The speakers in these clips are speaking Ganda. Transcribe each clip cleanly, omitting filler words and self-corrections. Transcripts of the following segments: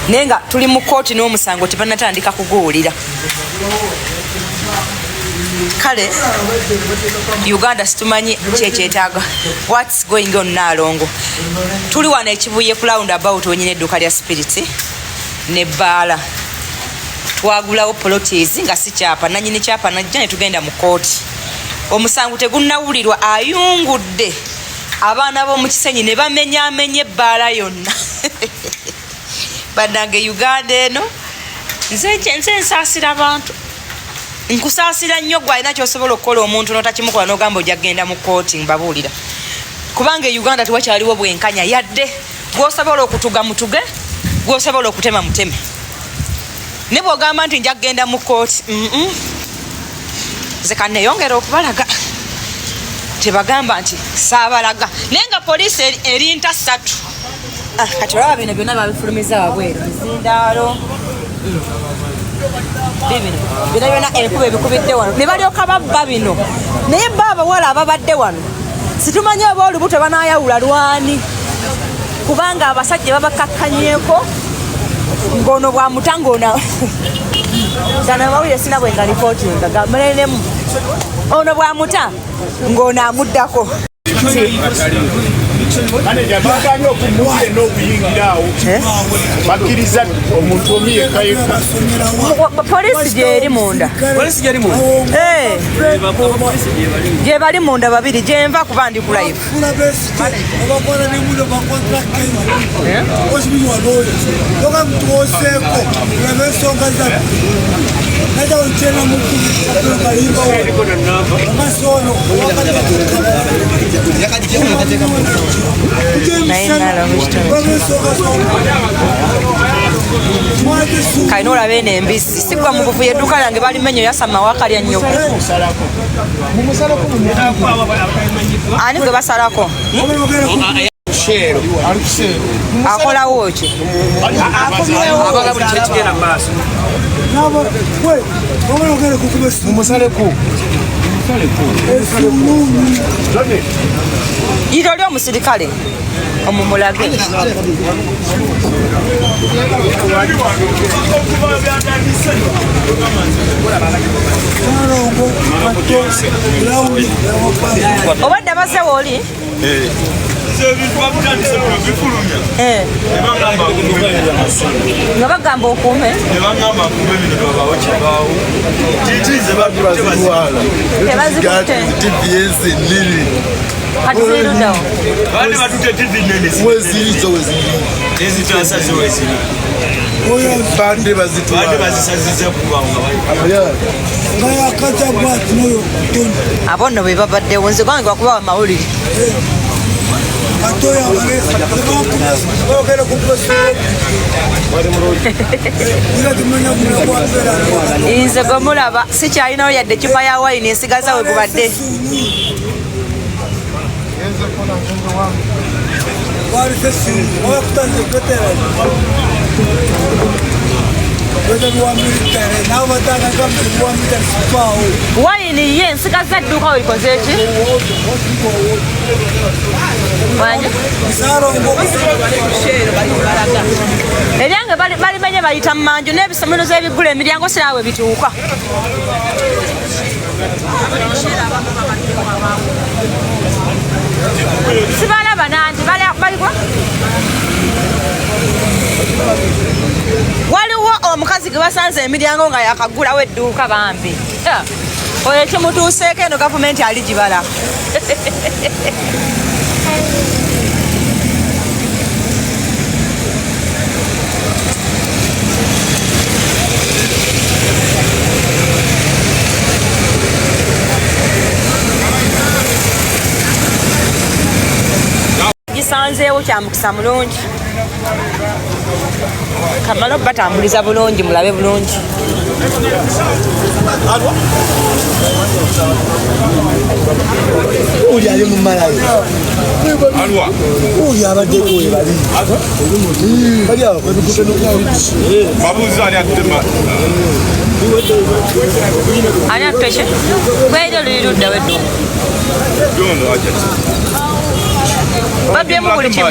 Naye nga tuli mu kooti n'omusango tebanatandika kuguwulira. Kale Uganda situmanyi kyekyetaaga. What's going on? Naalongo, tuli wano ekibuye ku round about wenyina edduuka lya spirit nebbaala. Twagulawo plots nga si kyapa, nanyini kyapa najja ne tugenda mu kooti, omusango tegunnawulirwa. Ayungudde abaana b'omu Kisenyi ne bamenyamenya ebbaala yonna. Bannange, Uganda eno, nze nsaasira abantu, nkusaasira nnyo. Gwe alina kyosobola okukola omuntu notakimukola nogamba ojja kgenda mu kooti, mbabuulira, kubanga e Uganda tewakyaliwo bwenkanya yadde. Gwosobola okutuga mutuge, gwosobola okutema muteme, ne bwogamba nti nja kgenda mu kooti. Nze kaneyongera okubalaga, tebagamba nti saabalaga, naye nga poliisi erinta ssatu. Ah, kati olaba bino byonna babifulumiza wabweru, ezindaalo bibino byonna byonna, enkuba ebikubidde wano ne balyoka babba bino. Naye ba abawala ababadde wano situmanyi oba olubuto banayawula lwani, kubanga abasajja babakakkanyeko ng'ono bwamuta ng'ono gano amawulire sina bwe nga ripootinga gamulenemu, ono bwamuta ng'ono amuddako. Maneja, baganye omuntu yenna okuyingira awo, bakkiriza omuntu omu yekka yekka. Poliisi gyeri munda. Eh. Gye bali munda babiri, gyenva kuba ndi ku live. Obakola nemuno bakwatira Kenya osimiwaloyo toka mtuwoseeko olaba ensonga zaffe naja okyena mukukalimba amasono. Naye nalaba ekitabo. Kalina olaba eno embizzi sigwa mu buvuyo, edduuka lyange balimenye, yasama wakalya nnyoko. Ani gwe basalako? Akolawo ki? Abaga buli kyekigenda mu maaso. Mumusaleko. Yita oli omusirikale omumulage. Obadde abazze wooli. Ebintu babitandise bifulumya. Eh, nebagamba akuume. Nga bagamba okuume. Nebagamba akuume bino, tebabaawo kibaawo titize. Tebazikutte. TVS nini? Kati ziruddawo. Bandi batute TV nene. Weziri zo, weziri. Ezitasaze weziri. Bande bandi bazitwala. Bazisaziza kubanga Abo nno be babaddewo, nze gwange gwakubawa mawulire. Nze gwe mulaba sikyalinawo yadde ecupa ya wayini, ensigaza we gubadde. Wayini ye nsigaza edduuka welikoze eki wanje ebyange balimenye, bayita mu manju n'ebisomero z'ebigula emiryango siraawe bituuka. Sibalaba nanti baligwa. Waliwo omukazi gwe basanze emiryango nga yakagulawo edduuka, bambi. Oyo ekimutuuseeko eno gavumenti aligibala. Gisanzeewo kya mukisa mulungi, kamala batambuliza bulungi, mulabe bulungi. Oli ali mumalayo, oli abaddeko webali bali awo. Babuuza ani atema. Ani atuteshe kweri oluli ludda wedduka. Yono ajja. Babyemu buli kimu.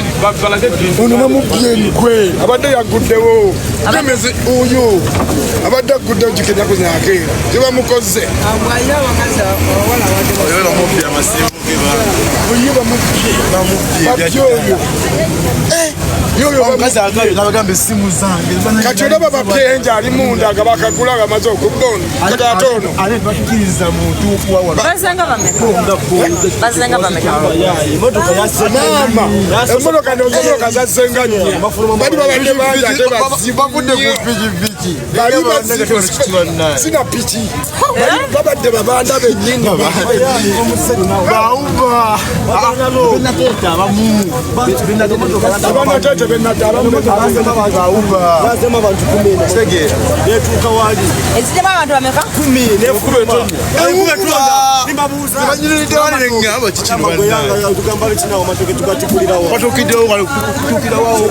Ono bamubbye enkwe, abadde yaguddewo gemezi oyo abadde aguddewo jukira ennaku zino akeera gye bamukoze. Oyo bamubbye, babbye oyo. Yoyo. Omukazi agambye nabagamba essimu zange. Kati olaba bapyenja ali munda nga bakagula nga bamaze okubba ono, kati ate ono Ate tebakikiriza muntu kuwa. Bazenga bameka? Bazenga bameka? Emotoka yasse. Maama, emmotoka ndowooza emmotoka zazzenga nnya, bali babadde bangi ate bazibu. Bavudde ku pikipiki. Bali bazibu, sina piki. Bali babadde babanda bennyini. Bawuba benateeta abamu. Abanatete benata abamu. Bawuba. Bazemu abantu 10. Kitegeera. Netuuka wali. Ezijjamu abantu bameka? 10 nekuba etonya. Nimbabuuza. Tebanyiriridde wali neŋŋamba kikino bannaye. Tugamba bikinawo matoke tugatikulirawo. Batuukiddewo wali kutuukirawo.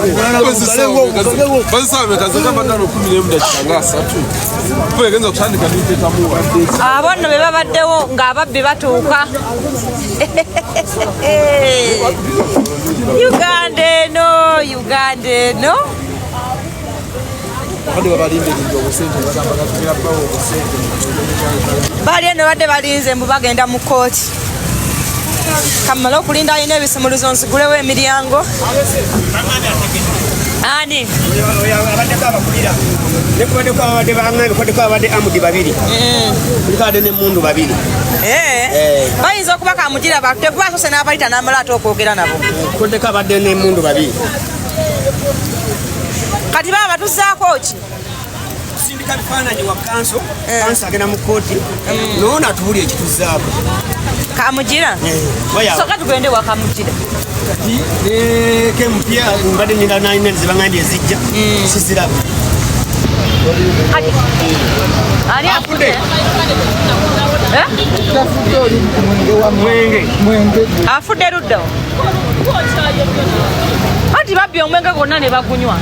Bazisaba 11:30 kuba egenza okutandika nintetamu. Abo nno be babaddewo ng'ababbi batuuka. Uganda eno, Uganda eno. Abadde babalindiridde obusente, bagamba gatugera bawa obusente. Baali eno badde balinze mbu bagenda mu kkooti. Kamale okulinda alina ebisumuluzo nzigulewo emiryango. Ani? Abaddeko abakulira nekubaddeko ababadde baŋŋambye kubaddeko ababadde amudi babiri, kuliko abadde n'emmundu babiri. Eh, bayinza okuba kamugira tekuba asose n'abayita n'amala ate okwogera nabo. Kubaddeko abadde n'emmundu babiri. Kati baba batuzaako ki? Tusindika bifaananyi wa kanso, kanso agenda mu kkooti noono atubuli ekituzaako. Kamugira, soka tugende wa Kamugira. Kati kemupya mbadde nina nalina zebangambye ezijja siziraba. Kati ani afudde? Eh? Mwenge. Afudde ludda wa? Anti babbye omwenge gwonna ne bagunywa.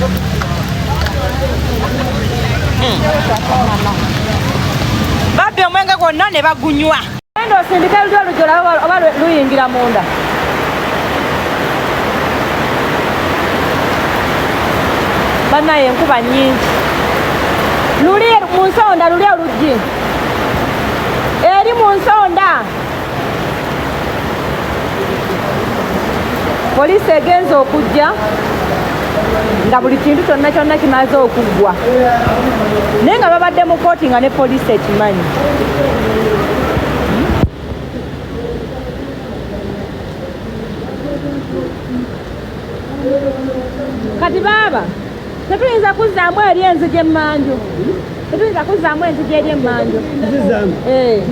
Babbye omwenge gwonna ne bagunywa. Genda osindike luli oluggi olabe oba luyingira munda. Bannaye, enkuba nnyingi. Luli mu nsonda, luli oluggi eri mu nsonda. Poliisi egenza okujja nga buli kintu kyonna kyonna kimaze okuggwa, naye nga babadde mu kooti nga ne poliisi ekimanyi. Kati baaba tetuyinza kuzzaamu eri enzigi emmanju, tetuyinza kuzzaamu enzigi eri emmanju. Eh.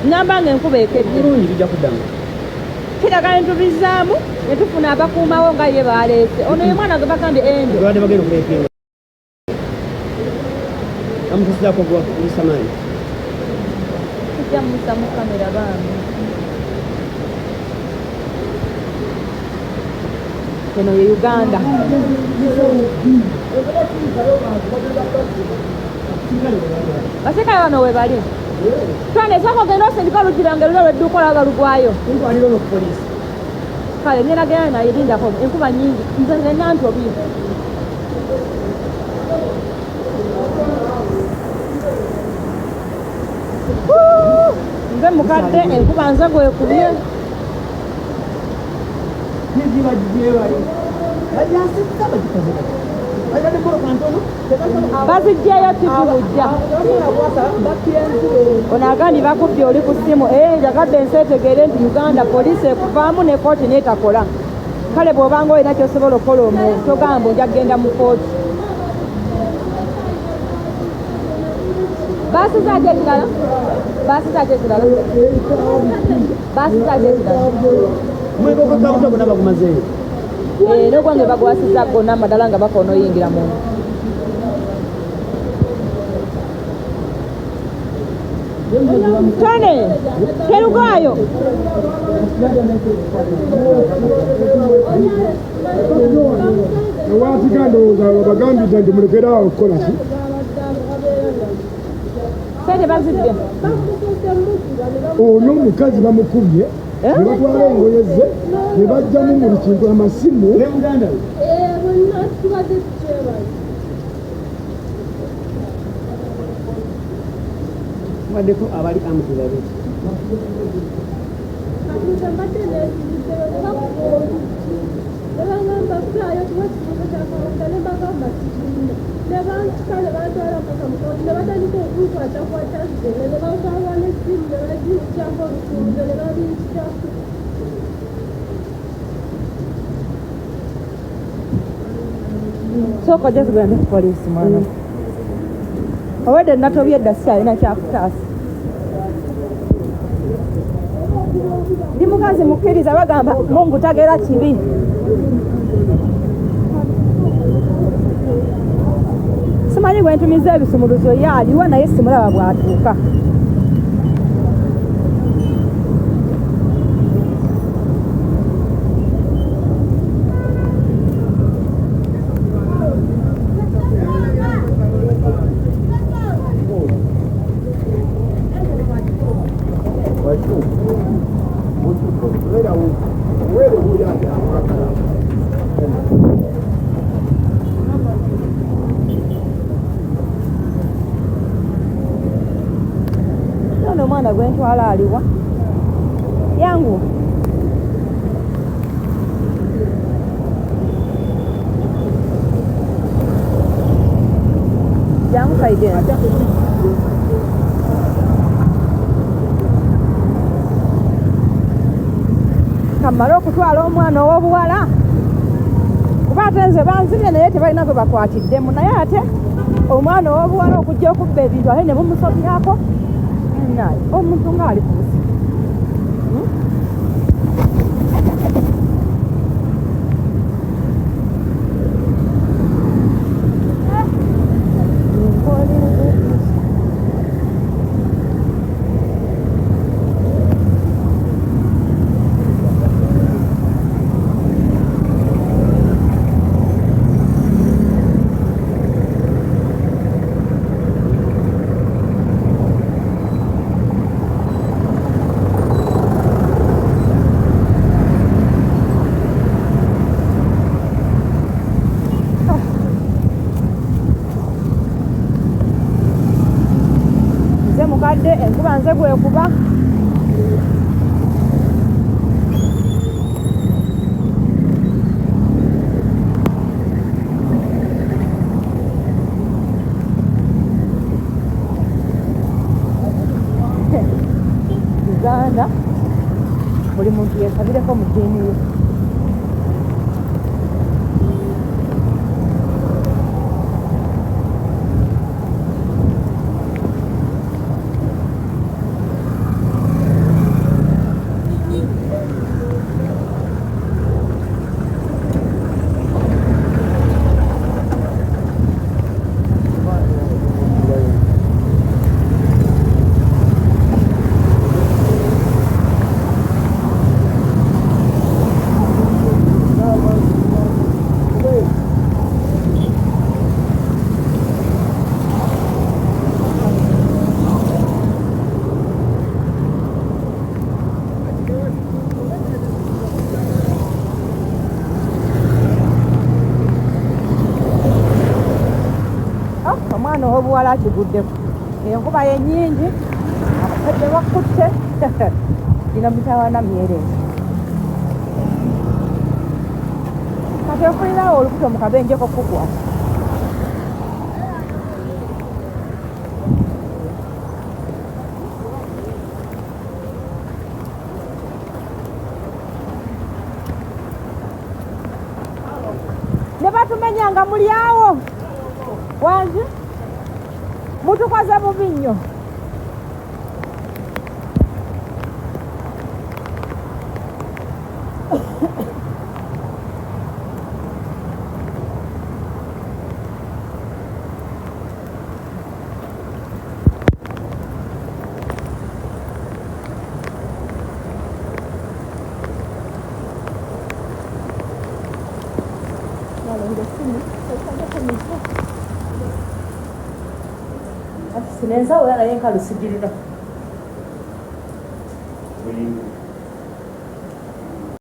Ngamba nga enkuba ekedde. Bulungi, bijja kuddamu. Kiraga ne tubizzaamu ne tufuna abakuumawo nga ye baleese ono ye mwana gwe bagambye endo. Babadde bagenda okuleeta bamutusizaako gwa musamaani. Tujja musa mu kamera bambi. Eno ye Uganda. Basekayo wano we bali. Twane sooka ogenda osindika oluggi lwange luli olw'edduuka olaba lugwayo. Ntwalira ono ku poliisi. Kale ngenda genda naye, lindako, enkuba nyingi, nze nzenna ntobi. Nze mukadde, enkuba nze gwekubye. Bajasizza bagikoze Bazigyeyo TV bujja. Ono agambye bakubbye oli ku ssimu. Eh, njagadde ensi etegeere nti Uganda poliisi ekuvaamu ne kooti neetakola. Kale bw'obanga olina kyosobola okukola omuntu togamba ojja kugenda mu kooti. Basizaaki ekirala? Basizaaki ekirala? Basizaaki ekirala? Mwenge ogwekabuta gwonna bagumazeeyo. Eh, n'ogwange bagwasiza gonna amadala nga bakoona oyingira munda. Tone terugaayo. Ewafika ndowooza babagambidde nti mulekerawo okukola ki. Sente bazibbye. Ono omukazi bamukubye. Ne batwala engoye ze ne bajjamu buli kintu, amasimu. Ne muganda we. Bonna tubadde tukyebaza. Kubaddeko abali amudi babiri. Kati nze mbadde neezibiddeyo ne bakuba oluggi ne bangamba ffaayo tuwe ekibuuzo kya kawunga, ne mbagamba sikirina, ne bansika ne bantwala mpaka mu kooti, ne batandika okunkwatakwata nze, ne bantwala n'essimu ne baginkyako olufunguzo ne babinkyako. Sooka ojja tugende ku poliisi mwana. Obwedde natobye dda, sikyalina kyakutaasa. Ndi mukazi mukkiriza, bagamba Mungu tagera kibi. Simanyi bwe ntumiza ebisumuluzo ye aliwa, naye simulaba bw'atuuka. Ono omwana gwe ntwala aliwa? Yangu. Jangu kaigenda. Kamale okutwala omwana ow'obuwala, kuba ate nze banzibye naye tebalina gwe bakwatiddemu, naye ate omwana ow'obuwala okujja okubba ebintu ate ne bumusobyako. Naye omuntu ng'ali ku buzibu. Nze mukadde, enkuba nze gwekuba. Uganda buli muntu yeesabireko mu ddiini ye. Omwana ow'obuwala akiguddeko, enkuba ye nnyingi, abasajja bakutte gino mitawaana myereere. Kati ofunirawo olubuto mu kabenjeko kukwata. Ne batumenya nga muli awo wangi, mutukoze bubi nnyo. Sinensawo era naye enkalu sigirina.